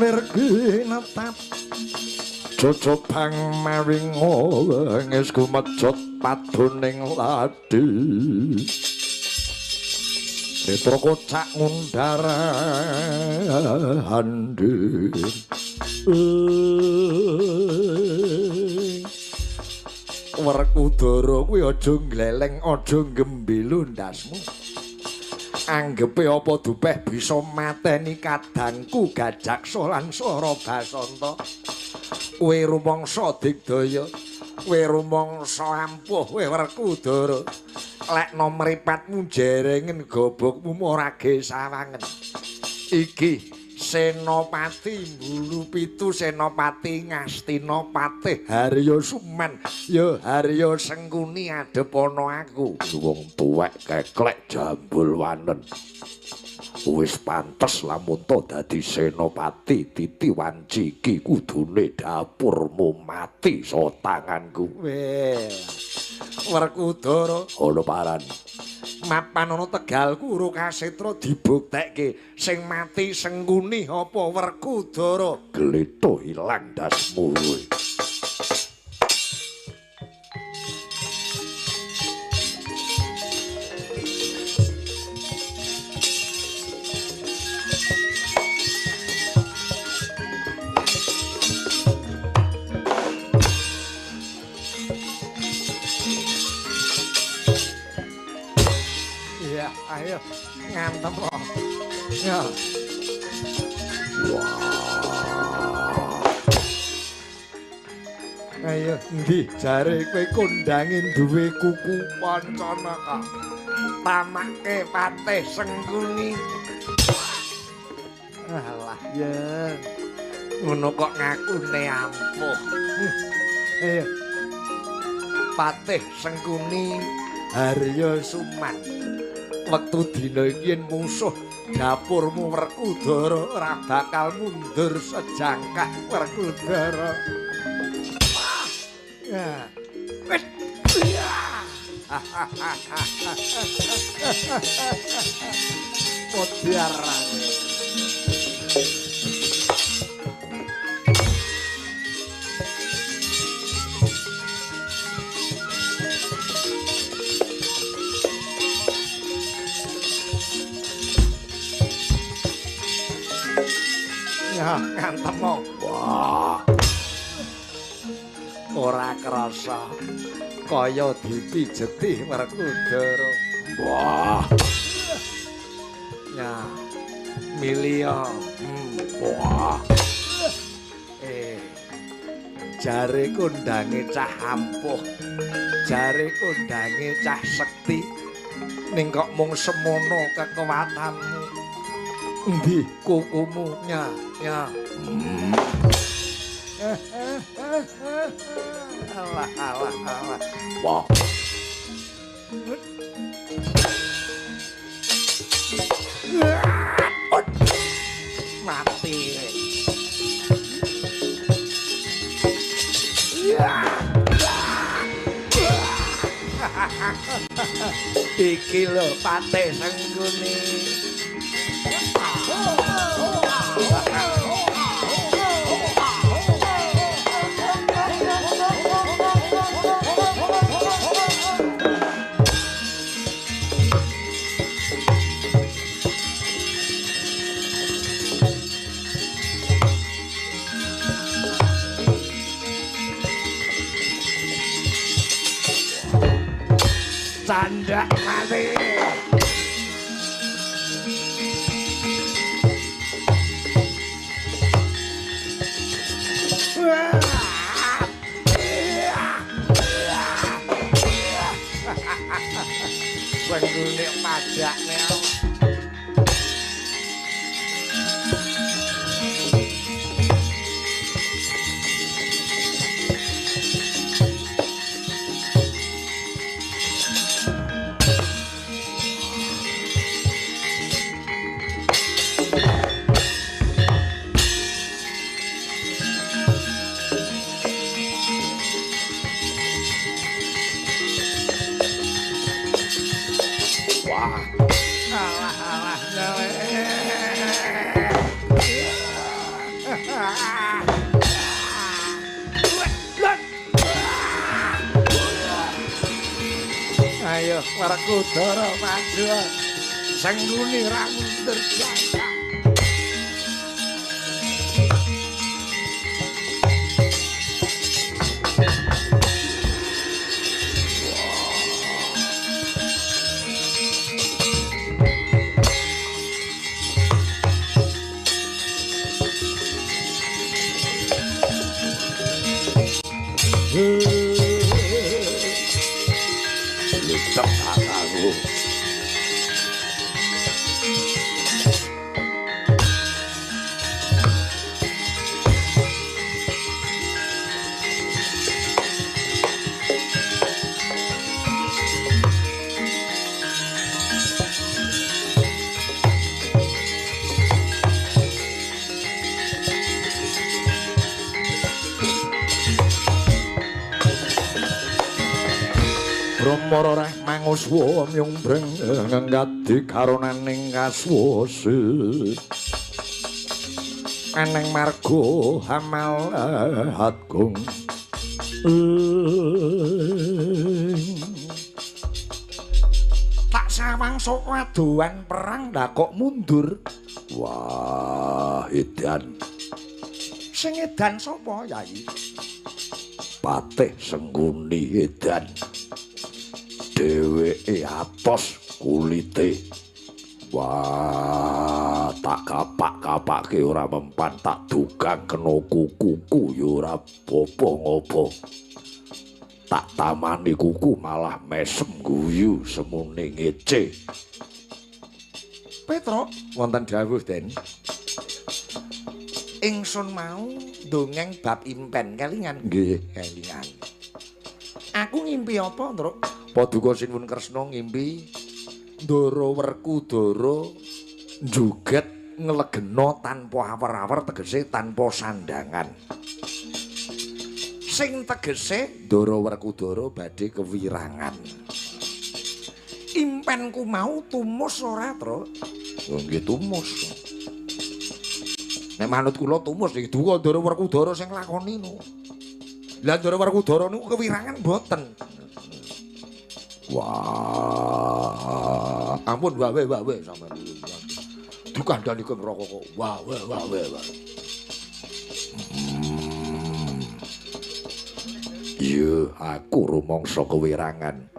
Lir ginetap cocobang maring wengis gumejot paduning ladi netra kocak ngundar handir. Werkudara kuwi aja ngleleng, aja nggembelu ndasmu. Anggepe apa dupeh bisa mateni kadangku Gajaksa lan Sara Basanta. Kowe rumangsa digdaya, kowe rumangsa ampuh, kowe Werkudara. Lekno mripatmu jerengen gobokmu ora gesawangen. Iki Senopati Mbulu Pitu, Senopati Ngastina Patih Harya Suman, ya Harya Sengkuni adepana aku. Wong tuwek keklek jambul wanen. Wis pantes lamun to dadi senopati titi wanci iki kudune dapurmu mati so tanganku. Weh. Werkudara ana paran. Mapan ana Tegal Kuru Kasetra dibuktekke sing mati Sengkuni apa Werkudara. Gletho ilang dasmu kowe. Ayo ngantem kok. Ya. Wah. Ayo endi jare kowe kondange duwe kuku Pancanaka. Tamake Patih Sengkuni. Alah ya. Ngono kok ngakune ampuh. Ayo. Patih Sengkuni Harya Suman. Wektu dina iki yen musuh dapurmu Werkudara ora bakal mundur sejangkah Werkudara. Ya. Wis. Ya. Modar. Ya, ngantem. Wah. Ora krasa kaya dipijeti Werkudara. Wah. Ya. Milio. Wah. Jare kondange cah ampuh. Jare kondange cah sekti. Ning kok mung semono kekuatanmu. Endi kukumu nya nya. Alah alah alah. Wah. Mati. Iki lho Patih Sengkuni. Candak mati. Sengkuni pajakne. Alah alah. Werkudara maju. Sengguni ra mundur jaya. Lucek kakangku. Brahmara reh manguswa myungbreng ngadi karonaning kaswasa. Aneng marga hamal agung. Tak sawang sok adohan perang ndak kok mundur. Wah, edan. Sing edan sapa, Yai? Patih Sengguni edan. Dheweke atos kulite. Wah, tak kapak-kapake ora mempan, tak dugang kena kuku-kuku ya ora apa ngopo. Tak tamani kuku malah mesem guyu semune ngece. Petruk, wonten dawuh, Den. Ingsun mau dongeng bab impen kelingan. Nggih, kelingan. Aku ngimpi apa, Truk? Paduka Sinuwun Kresna ngimpi Ndara Werkudara njuget nglegena tanpa awer-awer, tegese tanpa sandangan. Sing tegese Ndara Werkudara badhe kewirangan. Impenku mau tumus ora, Truk? Oh, nggih tumus. Nek manut kula tumus iki duka Ndara Werkudara sing lakoni no. Lah Ndara Werkudara niku kewirangan mboten. Wah, ampun wawe wawe sampean niku. Dikandani ke neraka kok wawe wawe wae. Iya, aku rumangsa kewirangan.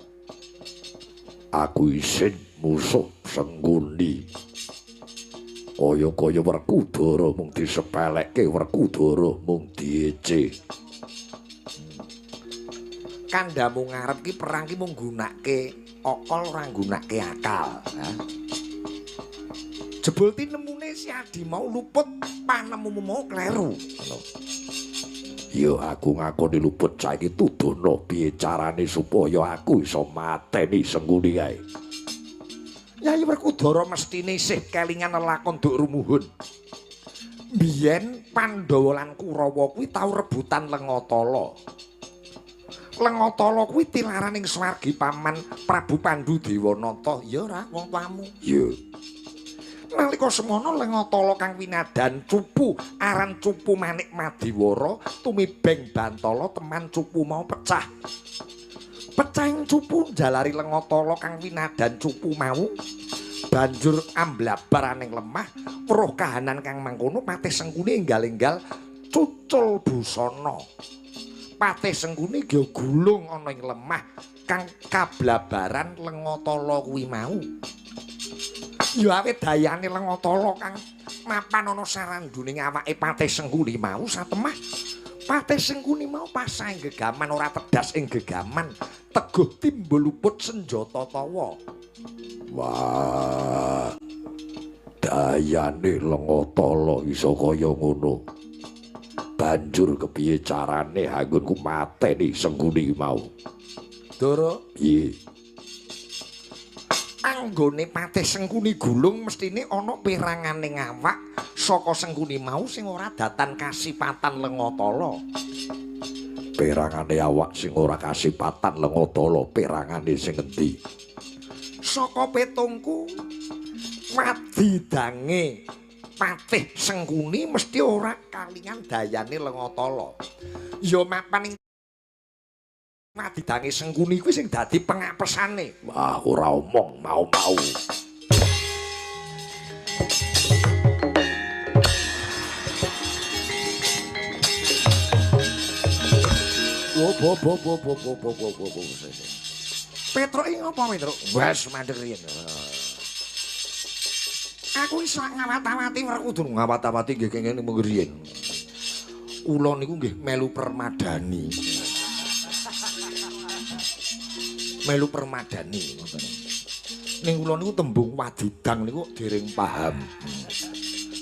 Aku isin musuh Sengguni. Kaya-kaya Werkudara mung disepelekke, Werkudara mung diece. Kandhamu ngarep ki perang ki mung nggunake okol ora nggunake akal. Ha? Jebul tinemune si Adi mau luput, panemumu mau kleru. Ngono. Ya aku ngakoni luput, saiki tuduhno piye carane supaya aku iso mateni Sengguni kae. Yayi Werkudara mestine isih kelingan lelakon duk rumuhun. Biyen Pandhawa lan Kurawa kuwi tau rebutan Lengatala. Lengatala kuwi tilaran ing swargi paman Prabu Pandu Dewanata, ya ora wong tuamu? Iya. Nalika semono Lengatala kang winadan cupu aran cupu Manik Madiwara tumibeng bantala teman cupu mau pecah. Pecahing cupu njalari Lengatala kang winadan cupu mau banjur amblabar aning lemah weruh kahanan kang mangkono Patih Sengkuni enggal-enggal cucul busana. Patih Sengkuni gya gulung ana ing lemah kang kablabaran Lengatala kuwi mau. Ya awit dayane Lengatala kang mapan ana sarandune awake Patih Sengkuni mau satemah Patih Sengkuni mau pasah ing gegaman ora tedas ing gegaman, teguh timbul luput senjata tawa. Wah, dayane Lengatala iso kaya ngono. Banjur kepiye carane anggonku mateni Sengkuni mau? Ndara, piye? Anggone Patih Sengkuni gulung mestine ana peranganing awak saka Sengkuni mau sing ora datan kasipatan Lengatala. Perangane awak sing ora kasipatan Lengatala, perangane sing endi? Saka petungku wadidange Patih Sengkuni mesti ora kalingan dayane Lengatala. Ya mapan ing Wadidange Sengkuni kuwi sing dadi pengapesane. Wah, ora omong mau-mau. Wo bo bo bo bo bo bo bo bo bo. Petruk iki ngopo, Petruk? Wes mandek riyen. Aku iso ngawat-awati Werkudara, ngawat-awati nggih kenging riyen. Kula niku nggih melu permadani. Melu permadani ngoten. Ning kula niku tembung wadidang niku dereng paham.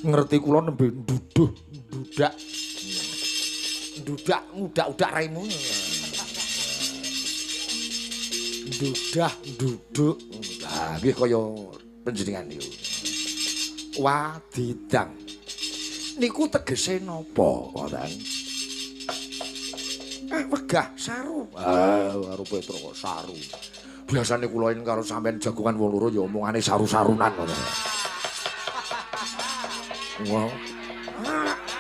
Ngerti kula nembe nduduh, ndudak. Ndudak ngudak-udak raimu. Ndudah, nduduk. Lah nggih kaya panjenengan niku. Wadidang. Niku tegese napa, ngoten? Wegah saru. Ah, karo Petruk kok saru. Biasane kula yen karo sampean jagongan wong loro ya omongane saru-sarunan ngono. Wah.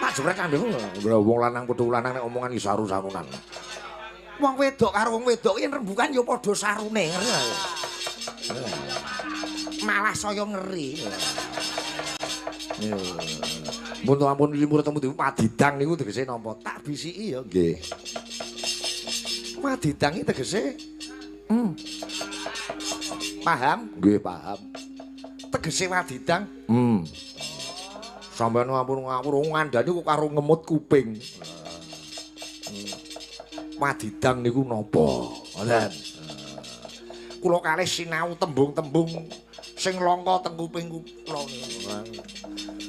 Tak jebret kambingmu. Wong lanang padha lanang nek omongan iki saru-sarunan. Wong wedok karo wong wedok yen rembukan ya padha sarune, ngerti ta? Malah saya ngeri. Mun ampun limur temu wadidang niku tegese napa? Tak bisiki ya nggih. Wadidang iki tegese Paham? Nggih, paham. Tegese wadidang? Sampeyan ampun ngawur ngandani kok karo ngemut kuping. Wadidang niku napa? Ngoten. Kula kalih sinau tembung-tembung sing langka teng kuping kula niku.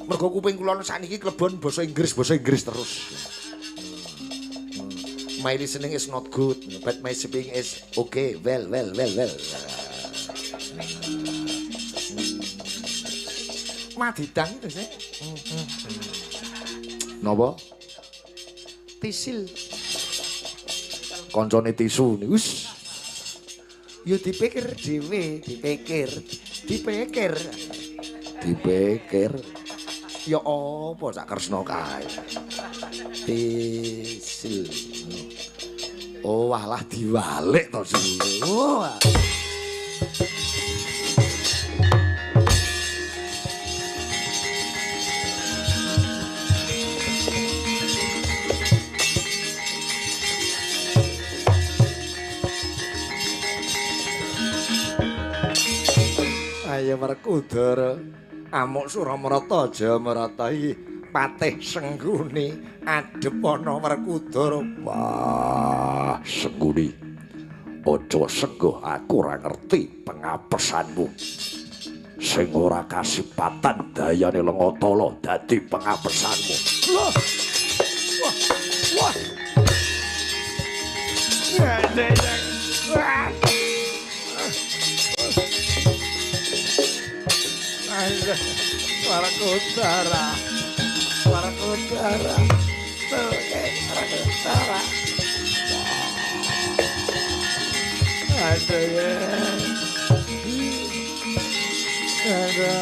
Mergo kuping kula sakniki klebon basa Inggris terus. My listening is not good, but my speaking is okay. Well, well, well, well. Wadidang itu sih. Napa? Tisil. Koncone tisu niku. Ya dipikir dhewe, dipikir, dipikir. Dipikir. Ya apa sak Kresna kae. Tisil. Oh walah diwalik to sih. Oh. Ayo Werkudara, amuk Suramarta Jamarata iki patih Sengkuni adhep ana Werkudara. Wah, Sengkuni. Aja sengguh aku ora ngerti pengapesanmu. Sing ora kasipatan dayane Lengatala dadi pengapesanmu. Wah. Wah. Wah. Wah. Werkudara, Werkudara, Werkudara. Aduh ya, aduh.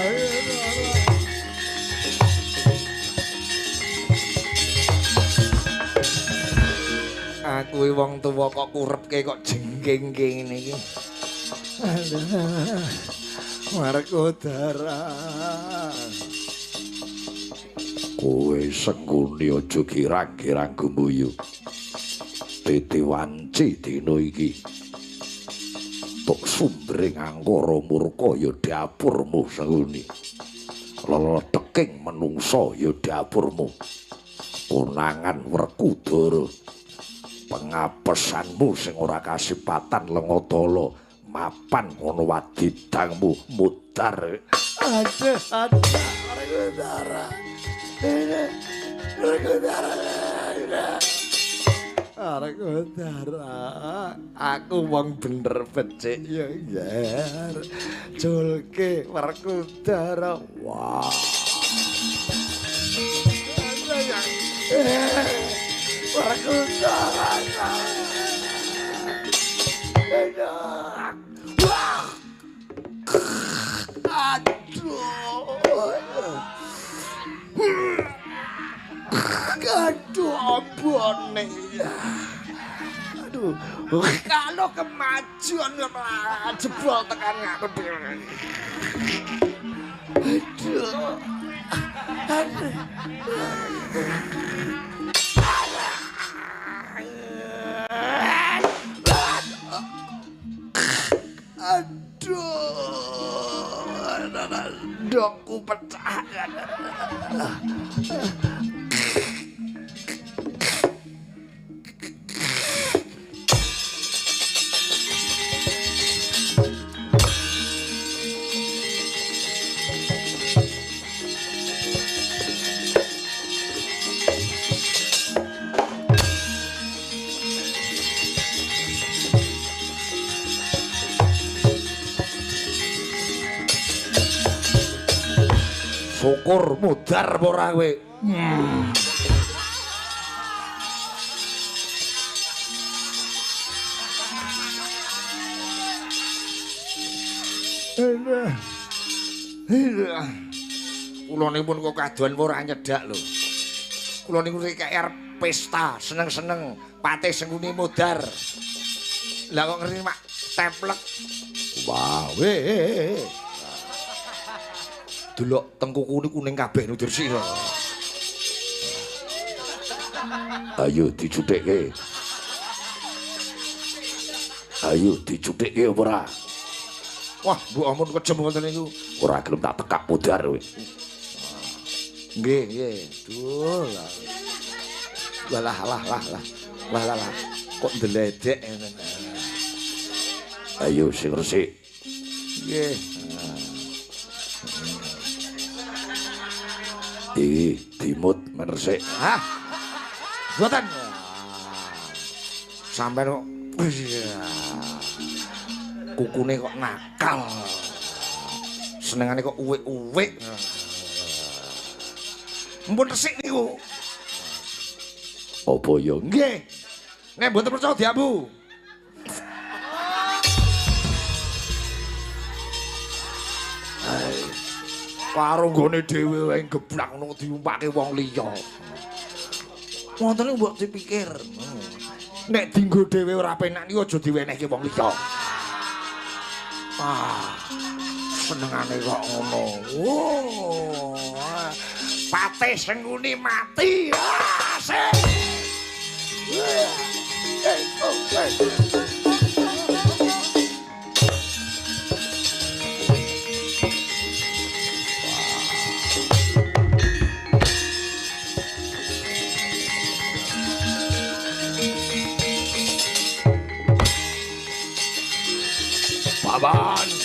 Aku wong tuwa kok kurepke kok jengking ngene iki. Aduh. Werkudara. Kowe Sengkuni aja girang-girang gumuyu. Titi wanci dina iki. Tok sumbering angkara murka ya dapurmu Sengkuni. Leleteking menungsa ya dapurmu. Konangan Werkudara. Pengapesanmu sing ora kasipatan Lengatala. Mapan ngono wadidangmu mudar. Aduh, aduh, Werkudara. Werkudara. Werkudara. Aku wong bener becik ya, yer. Julke Werkudara. Wah. Werkudara. Wah. Aduh. Aduh, ambone. Aduh. Aduh. Kalau kemajuan jebol tekan ngarep. Aduh. Aduh. Aduh. Ndokku pecah. Syukur mudar ora kowe. Kula niku pun kok kadohan ora nyedak lho. Kula niku kaya arep pesta, seneng-seneng, patih Sengkuni mudar. Lah kok ngerti mak teplek. Wah, weh. Delok tengkuku niku kuning kabeh nu diresik. Ayo dicuthekke. Ayo dicuthekke apa ora? Wah, mbok ampun kejem ngoten niku. Ora gelem tak tekak mudhar kowe. Nggih, nggih. Duh. Walah lah lah lah. Walah lah. Kok ndeledek ngene. Ayo sing resik. Nggih. Iki dimut men resik. Hah? Mboten. Sampeyan kok kukune kok nakal. Senengane kok uwik-uwik. Mpun resik niku. Apa ya? Nggih. Nek mboten percaya diambu. Karo nggone dhewe wae geblak ngono diumpake wong liya. Wonten niku mbok dipikir. Nek dienggo dhewe ora penak niku aja diwenehke wong liya. Ah, senengane kok ngono. Oh, Patih Sengkuni mati. Asik. Paman.